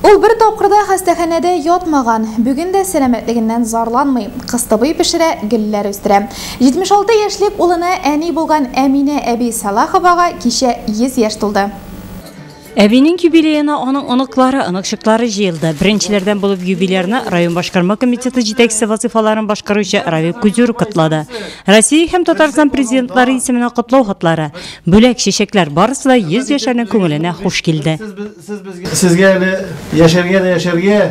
Ул бер тапкыр да хастаханәдә ятмаган, бүген дә сәламәтлегеннән зарланмый. Кыстыбый пешерә, гөлләр үстерә. 76 яшьлек улына әни булган Әминә әби Сәлаховага кичә 100 яшь тулды. Әбинең юбилеена аның оныклары, оныкчыклары җыелды. Беренчеләрдән булып юбилярны район башкарма комитеты җитәкчесе вазыйфаларын башкаручы Равил Кузюров котлады. Россия һәм Татарстан президентлары исеменә котлау хатлары, бүләк, чәчәкләр барысы да 100 яшәрнең күңеленә хуш килде. Сезгә әле яшәргә дә яшәргә.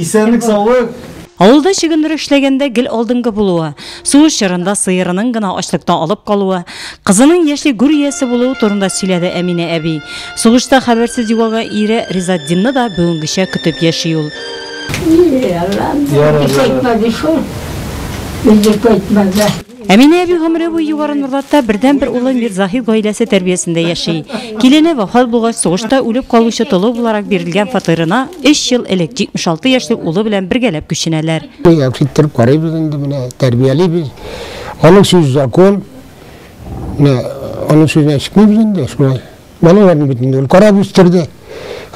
Исәнлек, саулык. Авылда чөгендер эшләгәндә гел алдынгы булуы, сугыш чорында сыерының гына ачлыктан алып калуы, кызының яшьли гүр иясе булуы турында сөйләде Әминә әби. Сугышта хәбәрсез югалган ире Ризатдинны да бүгенгечә көтеп яши ул. Аллам, кайтмады шул. Үзе кайтмады. Әминә әби гомере буе Югары Нурлатта бердәнбер улы Мирзаһит гаиләсе тәрбиясендә яши. Килене вафат булгач, сугышта үлеп калучы толы буларак бирелгән фатирына өч ел элек 76 яшьлек улы белән бергәләп күченәләр. Яхшы иттереп карыйбыз инде, менә тәрбиялибез. Аның сүзе закон. Менә аның сүзеннән чыкмыйбыз инде, шулай. Балаларны бит инде ул карап үстерде.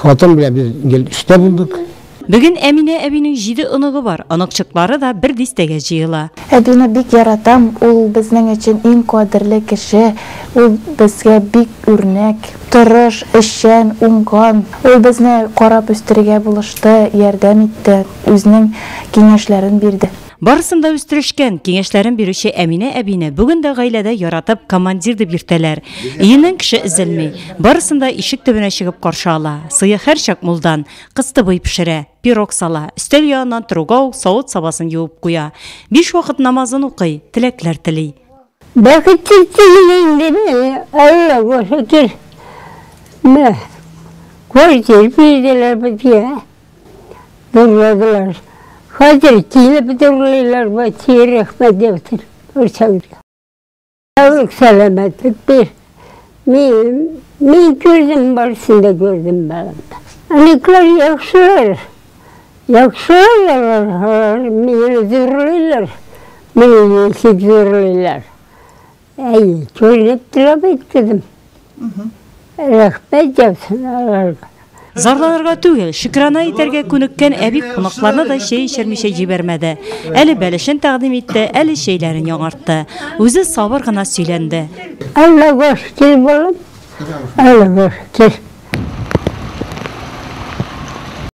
Хатын белән без гел эштә булдык. Бүген Әминә әбинең җиде оныгы бар, оныкчыклары да бер дистәгә җыела. Әбине бик яратам, ул безнең өчен иң кадерле кеше, ул безгә бик үрнәк, тырыш, эшчән, уңган. Ул безне карап үстерергә булышты, ярдәм итте, үзенең киңәшләрен бирде. Барысын да үстерешкән, киңәшләрен бирүче Әминә әбине бүген дә гаиләдә яратып командир дип йөртәләр. Өеннән кеше өзелми, барысын да ишек төбенә чыгып каршы ала. Сые һәрчак мулдан, кыстыбый пешерә, пирог сала, өстәл яныннан торуга ук савыт-сабасын юып куя. Биш вакыт намазын укый, теләкләр тели. Бәхетсез түгел инде мин, Аллага шөкер. Менә квартира бирделәр безгә. Зурладылар. Хәзер килеп зурлыйлар, Василий рәхмәт яусын барчагызга. Саулык, сәламәтлек бир. Мин, мин күрдем, барысын да күрдем баламда. Аныклар яхшылар. Яхшылар алар, алар мине зурлыйлар. Мине ничек зурлыйлар. Әйе, күренеп тора бит, кызым. Рәхмәт яусын аларга. Зарланырга түгел, шөкрана итәргә күнеккән әби кунакларны да чәй эчермичә җибәрмәде. Әле бәлешен тәкъдим итте, әле чәйләрен яңартты. Үзе сабыр гына сөйләнде. Аллага шөкер, балам. Аллага шөкер.